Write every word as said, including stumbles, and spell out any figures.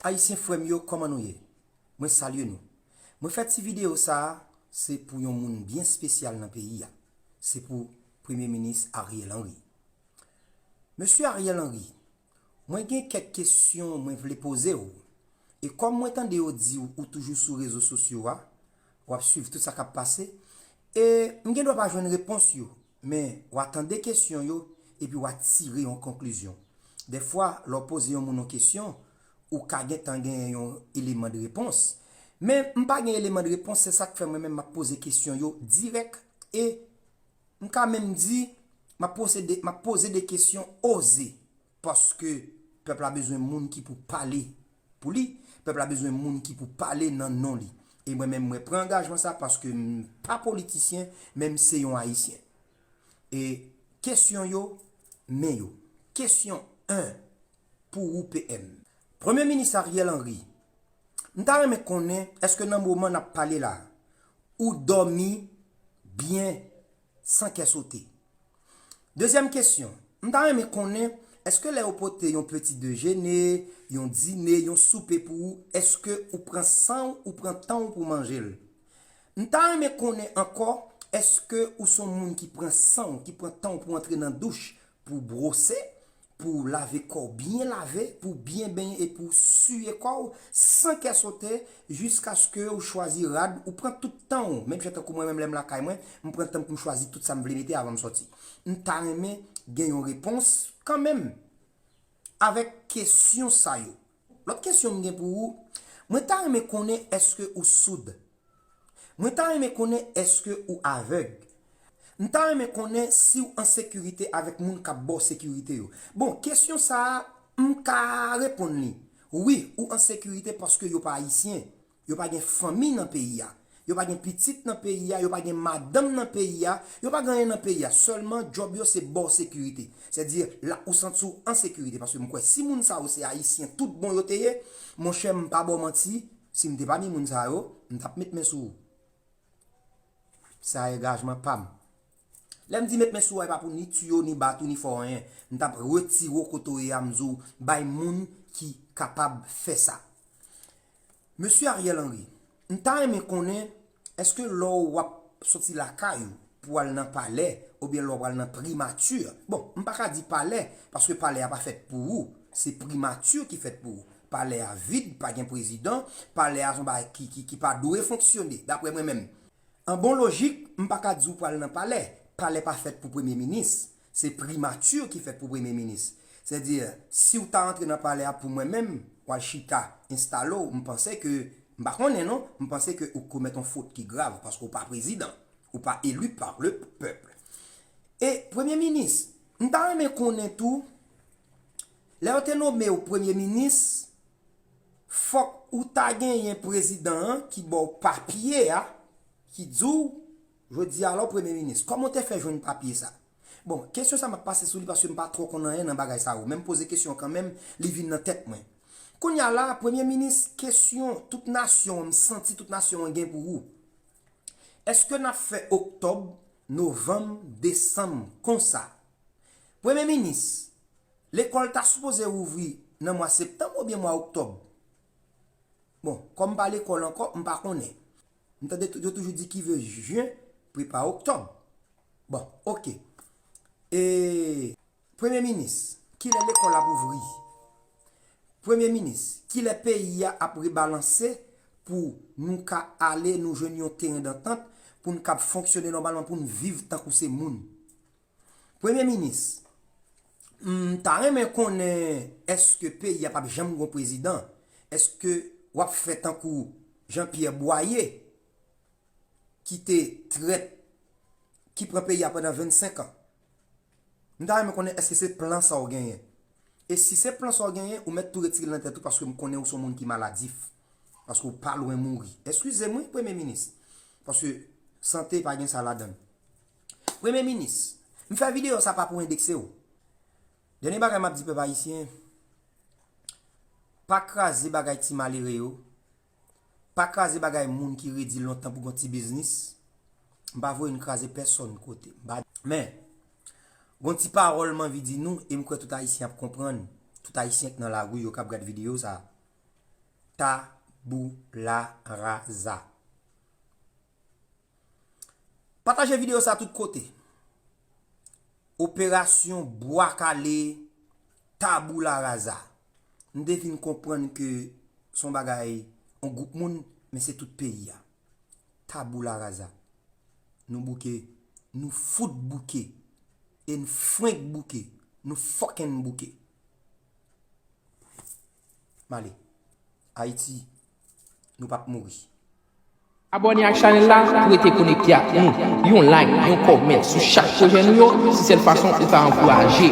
Ayisyen frè m yo, kòman nou ye? Mwen salye nou. Mwen fè ti videyo sa a, se pou yon moun byen espesyal nan peyi a. Se pou Premye Minis Ariel Henry. Mesye Ariel Henry, mwen gen kèk kesyon mwen vle poze w. E kòm mwen tande yo di w ou toujou sou rezo sosyo a, w ap swiv tout sa k ap pase, e m gen dwa pa jwenn repons yo, men w a tande kesyon yo, epi w a tire yon konklizyon. Dèfwa, lè w poze yon moun yon kesyon, ou ka gentan genyen yon eleman de repons. Men, m pa gen eleman de repons, se sa k fè mwen menm m ap poze kesyon yo dirèk e m ka menm di, m ap posede, m ap poze de kesyon oze, paske pèp la bezwen moun ki pou pale pou li, pèp la bezwen moun ki pou pale nan non li. E mwen menm, mwen pran angajman sa paske m pa politisyen, men m se yon Ayisyen. E kesyon yo, men yo. Kesyon en pou ou P M. Premye Minis Ariel Henry, m ta renmen konnen èske nan moman n ap pale la, ou dòmi byen san kè sote? Dezyèm kesyon, m ta renmen konnen èske lè yo pote yon peti dejene, yon dine, yon soupe pou ou, èske ou pran san w, ou pran tan w pou manje l? M ta renmen konnen ankò, èske ou se yon moun ki pran san w, ki pran tan w pou antre nan douch, pou w bwose, pou w lave kò w byen lave, pou w byen benyen e pou w siye kò w san kè sote, jiskaske ou chwazi rad, ou pran tout tan w, menm jan tankou mwen menm lè m lakay mwen, m pran tan m pou m chwazi tout sa m vle mete avan m sòti. M ta renmen gen yon repons kanmenm avèk kesyon sa yo. Lòt kesyon m gen pou ou, mwen ta renmen konnen èske ou soud? Mwen ta renmen konnen èske ou avèg? M ta renmen konnen si w an sekirite avèk moun k ap ba w sekirite yo. Bon, kesyon sa a, m ka reponn li. Wi, ou an sekirite paske yo pa Ayisyen. Yo pa gen fanmi nan peyi a. Yo pa gen pitit nan peyi a. Yo pa gen madanm nan peyi a. Yo pa gen anyen nan peyi a. Sèlman, djòb yo se ba w sekirite. Sètadi, la ou santi w an sekirite. Paske m kwè si moun sa yo se Ayisyen tout bon yo te ye, monchè, m pa ba w manti, si m te pami moun sa yo, m t ap met men sou ou. Sa a engajman pa m. Lè m di met men sou ou a, e pa pou ni tiye w, ni bat ou, ni fè w anyen. M t ap retire w kote w ye a, m di w, bay moun ki kapab fè sa. Mesye Ariel Henry, m ta renmen konnen, èske lè w ap soti lakay ou pou w al nan palè, oubyen lè w pral nan primati, bon, m pa ka di palè, paske palè a pa fèt pou ou, se primati ki fèt pou ou. Palè a vid, pa gen prezidan, palè a se yon bagay ki, ki, ki pa dwe fonksyone, daprè mwen menm. An bon lojik, m pa ka di w pral nan palè. Palè pa fèt pou premye minis. Se primati ki fèt pou premye minis. Sètadi, si w ta antre nan palè a pou mwen menm, w al chita, enstale w, m panse ke, m pa konnen non, m panse ke ou komèt yon fot ki grav, paske w pa prezidan, ou pa eli pa le pèp. E premye minis, m ta renmen konnen tou, lè yo te nome w premye minis, fòk ou ta genyen prezidan an ki ba w papye a, ki di w, jodi a la w premye minis. Kòman w te fè jwenn papye sa? Bon, kesyon sa m ap pase sou li paske m pa twò konn anyen nan bagay sa yo. Men m poze kesyon kanmenm, li vin nan tèt mwen. Kounye a la, premye minis, kesyon tout nasyon an, m santi tout nasyon an gen pou ou. Èske n ap fè oktòb, novanm, desanm konsa? Premye minis, lekòl ta sipoze ouvri nan mwa septanm oubyen mwa oktòb? Bon, kòm m pa lekòl ankò, m pa konnen. M tande tou- yo toujou di ki ve jen, prepare oktòb. Bon, oke. E, premye minis, kilè lekòl ap ouvri? Premye minis, kilè peyi a ap rebalanse pou nou ka ale nou jwenn yon teren dantant pou n kab fonksyone nòmalman, pou n viv tankou se moun? Premye minis, m ta renmen konnen èske peyi a p ap janm gon prezidan? Èske w ap fè tankou Jean Pierre Boyer ki te trèt, ki pran peyi a pandan vennsenk an? M ta renmen konnen èske se plan sa w genyen. E si se plan sa w genyen, ou mèt tou retire l nan tèt ou paske m konnen ou se yon moun ki maladif. Paske w pa lwen mouri. Eskize m wi, premye minis. Paske sante pa gen sa ladan l. Premye minis, m fè videyo sa pa pou endekse w. Dènye bagay m ap di pèp ayisyen, pa kraze bagay ti malere yo, pa kraze bagay moun ki redi lontan pou gon ti biznis. M pa voye n kraze pèsonn kote. M pa, men, Gon ti pawòl m anvi di nou, e m kwè tout Ayisyen ap konprann. Tout Ayisyen k nan lari yo k ap gad videyo sa. Tabula rasa. Pataje videyo sa tout kote. Operasyon Bwa Kale, Tabula Rasa. M te vin konprann ke se yon bagay, yon gwoup moun, men se tout peyi a. Tabula Rasa. Nou bouke, nou fout bouke, e n frenk bouke, nou fucking bouke. M ale. Ayiti, nou p ap mouri. Abòne ak chanèl la pou rete konekte ak nou. Yon like, yon kòmè sou chak pwojè nou yo, se sèl fason ou ka ankouraje.